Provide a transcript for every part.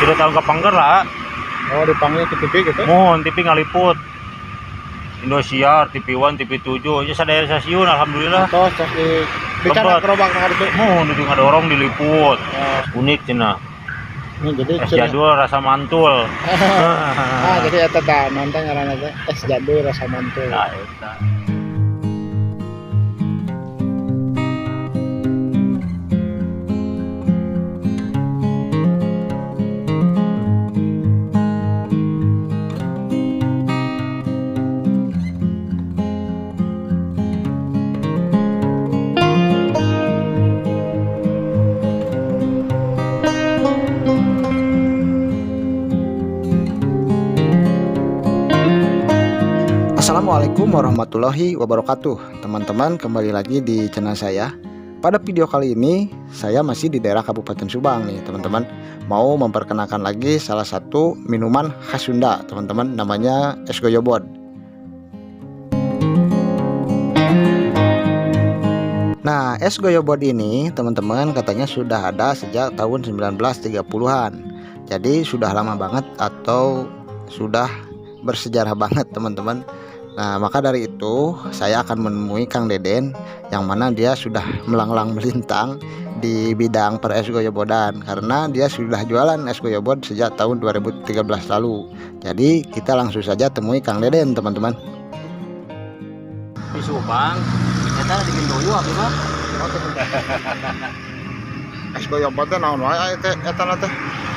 3 tahun kapengker lah. Oh, dipanggil ke TV gitu. Mohon TV ngaliput. Indosiar, TV One, TV 7, ya sadaya stasiun alhamdulillah. Tos tos di bicara Lebet. Gerobak nah itu. Mohon itu ngadorong diliput. Oh, Unik cenah. ini jadi Es jadul rasa mantul. Ah, jadi eta tah nonton ngaranna teh es jadul rasa mantul. Nah, eta. Assalamualaikum warahmatullahi wabarakatuh. Teman-teman, kembali lagi di channel saya. Pada video kali ini saya masih di daerah Kabupaten Subang nih teman-teman. Mau memperkenalkan lagi salah satu minuman khas Sunda teman-teman, namanya es goyobod. Nah, es goyobod ini teman-teman katanya sudah ada sejak tahun 1930-an. Jadi sudah lama banget atau sudah bersejarah banget teman-teman. Nah, maka dari itu saya akan menemui Kang Deden yang mana dia sudah melanglang melintang di bidang per es goyobodan karena dia sudah jualan es goyobod sejak tahun 2013 lalu. Jadi kita langsung saja temui Kang Deden teman-teman. Di Subang, eta di Pintuyu abdi mah. Oh, es goyobod teh naon wae teh eta na teh?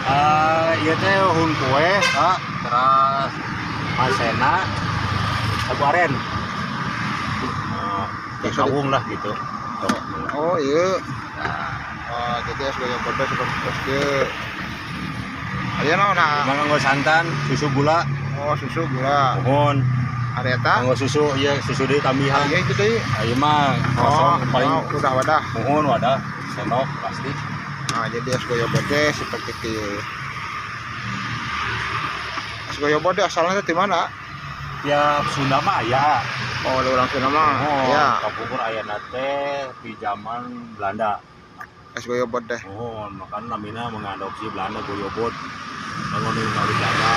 Eh, ieu teh hunkue, Kak, terus masena, sagu aren. Eh, kawung lah gitu. Oh, iya. Oh, jadi es goyobod teh seperti es kieu. Aya naon ah? Nganggo santan, susu gula, Oh, susu gula. mohon. Ari eta? Nganggo susu, iya susu deui tambihan. Iya itu deui. Ayo mah kosong Oh, paling oh, udah wadah. mohon wadah sendok pasti. Nah, jadi es goyobod teh seperti kieu. Es goyobod teh asalnya teh di mana? Tiap Sunda mah aya. Oh, di urang Sunda mah. Oh, Ya, kapungkur ayana teh di zaman Belanda. Es goyobod teh. Oh, makanya namina mengadopsi Belanda goyobod. Bangun di Belanda.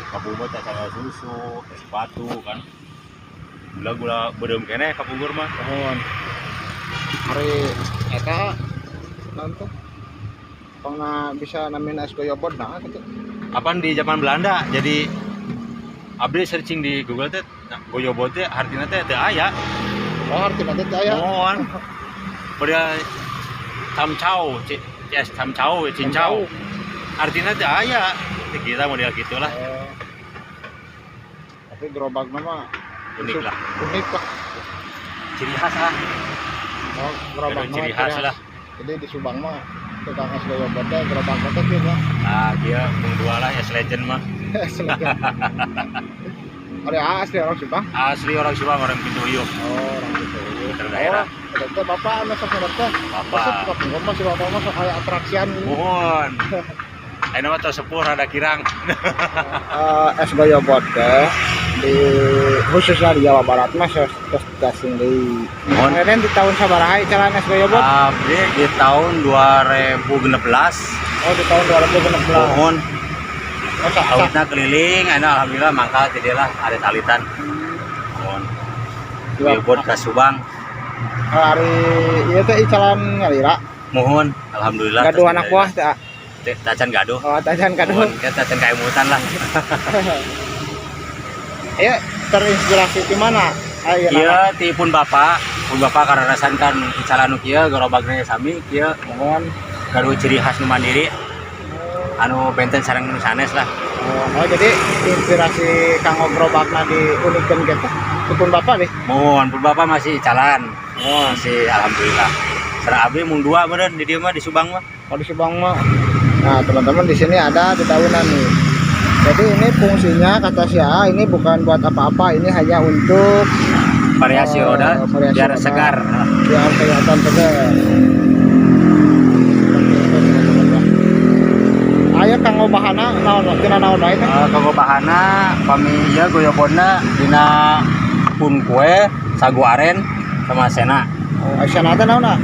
Kapungkur teh saya susu, es batu kan. Gula-gula beureum keneh kapungkur mah. Mohon. Ari eta naon teh? Pangna bisa namina es goyobod nah gitu. Apaan di zaman Belanda jadi abdi searching di Google teh nah, goyobod teh artinya teh teu aya. Oh, artina teh teu aya. Mohon. Pada camcau, es camcau, cincau. Artinya teh aya. Teh kita model gitulah, Oh. Tapi gerobakna mah unik lah. Unik lah. Ciri khas ah. Oh, gerobak Ciri khas lah. Jadi di Subang mah tukang es goyobod teh gerobak teh kieu lah. Nah, dia mung dua lah es legend mah. Es legend. Ada asli orang Subang? Asli orang Subang, orang Pintuyu. Oh, orang gitu. Putra daerah. Oh, eta teh bapak anu sok ngerti teh. Bapak. Resep kapungkur mah si bapak mah sok aya atraksian. Mohon. Ayeuna mah tos sepuh rada kirang. Es goyobod teh di khususnya di Jawa Barat mah tos tos gasing deui. Mohon. Kemudian di tahun sabaraha icalan es goyobod? Abdi di tahun 2016. Oh, di tahun 2016. Mohon. Oh, sak sak. Awitna keliling, ayeuna alhamdulillah mangkal ti dieu lah ada talitan. Mohon. Goyobod ka Subang. Hari ieu teh icalan ngalira. Mohon, alhamdulillah. Gaduh anak buah teh. Ah? Teh, tacan gaduh. Oh, tacan gaduh. Mohon, kita tacan kaemutan lah. Ayo terinspirasi di mana? Ayo, Iya, ti pun bapak kararasan kan icalan nu kieu gerobakna sami kieu mohon. Gaduh ciri khas nu mandiri anu benten sareng nu sanes lah. Oh, oh, jadi inspirasi kanggo gerobakna diunikeun gitu. Pun bapak deh. Mohon, pun bapak masih icalan. Oh, masih alhamdulillah. Sareng abdi mung dua meureun di dieu mah di Subang mah. Oh, di Subang mah. Nah, teman-teman di sini ada dedaunan nih. Jadi ini fungsinya kata si A ini bukan buat apa-apa, ini hanya untuk Variasi Oh, roda variasi biar roda. Segar. Biar kelihatan segar. Seperti itu, teman-teman ya. Aya kanggo bahana naon tina naon wae teh? Kanggo bahana pami ieu goyobodna dina pun kue, sagu aren sama sena. Oh, sena teh naon ah?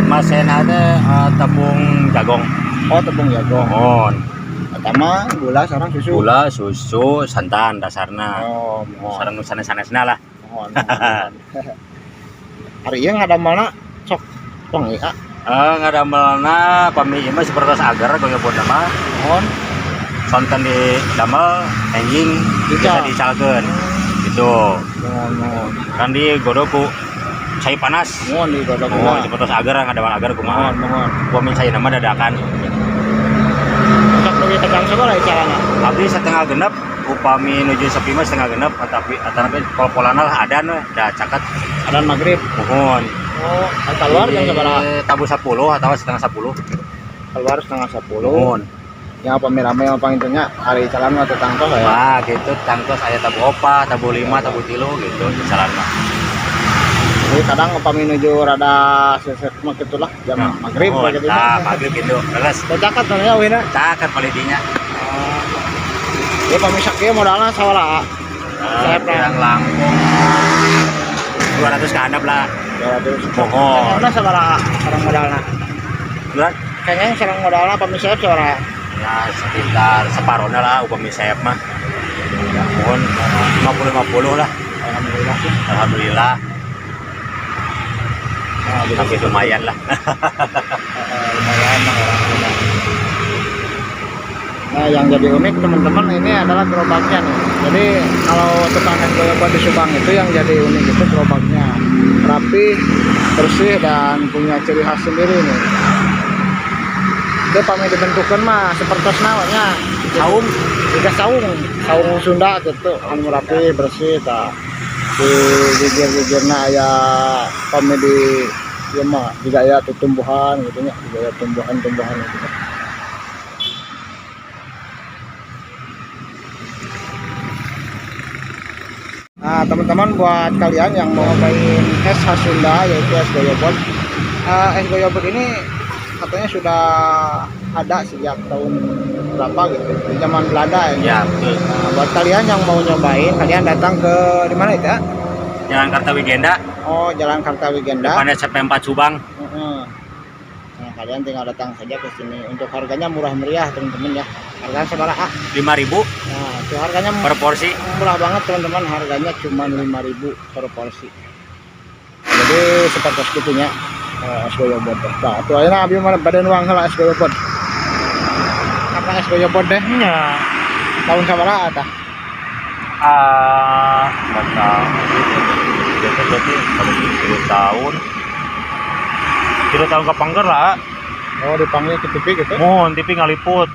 Masena teh tepung jagung. Oh, tepung jagung. Mohon. Pertama gula sareng susu. Gula, susu, santan dasarna. Oh, mohon. Sareng nu sanes-sanesna lah. Mohon. Ari ieu ngadamelna sok wengi ah. Ngadamelna pami ieu mah sapertos agar goyobod mah. Mohon. Sonten di damel enjing bisa dicalkeun. Gitu. Mohon, mohon. Kan digodog ku cai panas. Mohon digodog. Mohon sapertos agar ngadamel agar kumaha. Mohon, mohon. Upami caina mah dadakan. Sok dugi ka jam sabaraha carana? Abdi 5.30 upami nuju sepi mah 5.30 atapi atanapi pol-polana lah adan we da caket. Adan maghrib. Mohon. Oh, keluar jam sabaraha? Tabuh 10 atau 9.30. Keluar 9.30. Mohon. Ya apa rame apa intinya hari jalan mah tangtos ya. Wah, gitu tangtos aya tabuh 4, tabuh 5, tabuh 3 gitu jalan mah. Jadi kadang upami nuju rada sesek mah gitulah jam maghrib gitu. Nah, maghrib gitu. Leres. Caket ya wina. Caket paling dinya. Ya pami sakieu modalna sabaraha? Saya kurang langkung 200 ke handap lah. 200. Mohon. Kayaknya sabaraha sareng modalna? Berat? Kayaknya sareng modalna pami seep sabaraha? Ya sekitar separona lah upami seep mah. Ya, mohon 50-50 lah. Alhamdulillah. Alhamdulillah. Nah, tapi lumayan lah. Lumayan lah orang. Nah, yang jadi unik teman-teman ini adalah gerobaknya nih. Jadi kalau tukang es goyobod di Subang itu yang jadi unik itu gerobaknya. Rapi, bersih dan punya ciri khas sendiri nih. Itu pami dibentukan mah seperti nawanya. Saung, tiga saung, saung Sunda gitu, anu rapi, bersih tah. Di gigir-gigirna aya pami di ieu mah juga aya tumbuhan gitu nya, juga aya tumbuhan-tumbuhan gitu. Nah, teman-teman buat kalian yang mau nyobain es khas Sunda yaitu es goyobod. Es goyobod ini katanya sudah ada sejak tahun berapa gitu, di zaman Belanda ya. Ya, betul. Nah, buat kalian yang mau nyobain, kalian datang ke di mana itu ya? Jalan Kartawigenda. Oh, Jalan Kartawigenda. Depannya CP4 Subang. Nah, kalian tinggal datang saja ke sini. Untuk harganya murah meriah, teman-teman ya. Harganya sabaraha? 5.000. Nah, itu harganya per porsi. Murah banget, teman-teman. Harganya cuma 5.000 per porsi. Jadi seperti segitunya. Es goyobod. Nah, tuh ayeuna abi mah bade nuang heula es goyobod. Apa es goyobod deh? Nya. Tahun sabaraha tah? Ah, 4 tahun. Berarti kalau 3 tahun. 3 tahun kepangker lah. Oh, dipanggil ke TV gitu? Mohon TV ngaliput.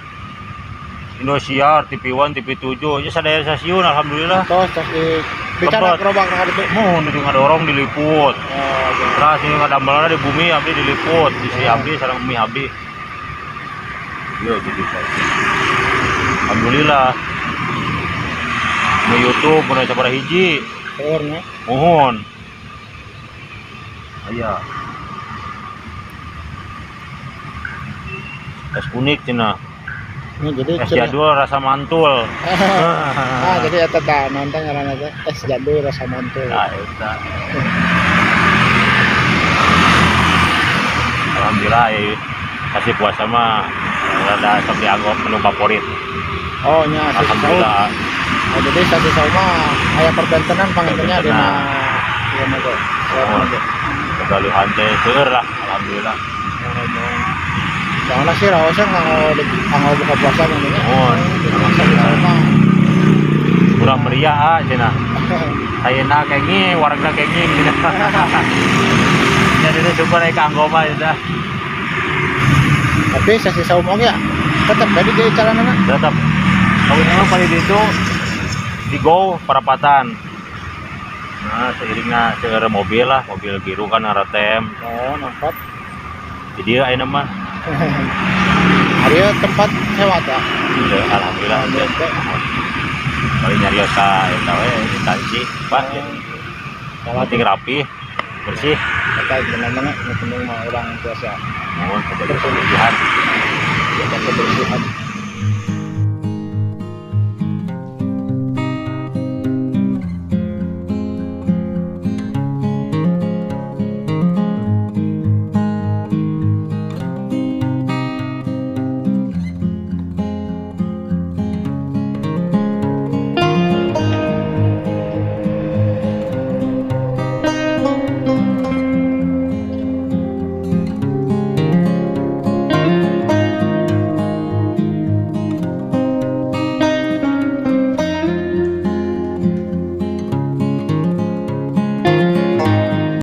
Indosiar, TV One, TV 7, ya sadaya stasiun alhamdulillah. Tos, tos di bicara gerobak nah itu. Mohon itu ngadorong diliput. Oh, iya. Terus ini ngadamelna di bumi abdi diliput, di si abdi sareng bumi abdi. Iya jadi saya. Alhamdulillah. Di YouTube mun sabaraha hiji. Seueurnya. Mohon. Aya. Es unik cenah. Ini jadi es jadul rasa mantul. Ah, jadi eta tah nonton ngaranna teh es jadul rasa mantul. Nah, eta. Alhamdulillah ya, kasih puasa mah rada sok dianggap menu favorit. Oh nya, alhamdulillah. Oh, jadi satu sama aya perbentenan pangintennya dina ieu mah teh. Oh, kegalihan teh seueur lah, alhamdulillah. Soalnya sih raosnya nganggo buka puasa namanya. Oh, alhamdulillah. Kurang meriah ah cenah. Ayeuna kenging, warga kenging cenah. Jadi syukur aya kanggo mah cenah. Tapi sesi saum oge ya tetep jadi jadi calanana. Tetep. Kalau memang paling itu di go perapatan. Nah, seiringna seueur mobil lah, mobil biru kan aratem. Oh, nampak. Jadi ayeuna mah Hari tempat sewa tah. Ya, alhamdulillah. Paling nyarios ka eta we instansi, Pak. Oh. Penting rapi, bersih. Eta bener-bener nu penting mah urang biasa. Mohon kebersihan. Jaga kebersihan.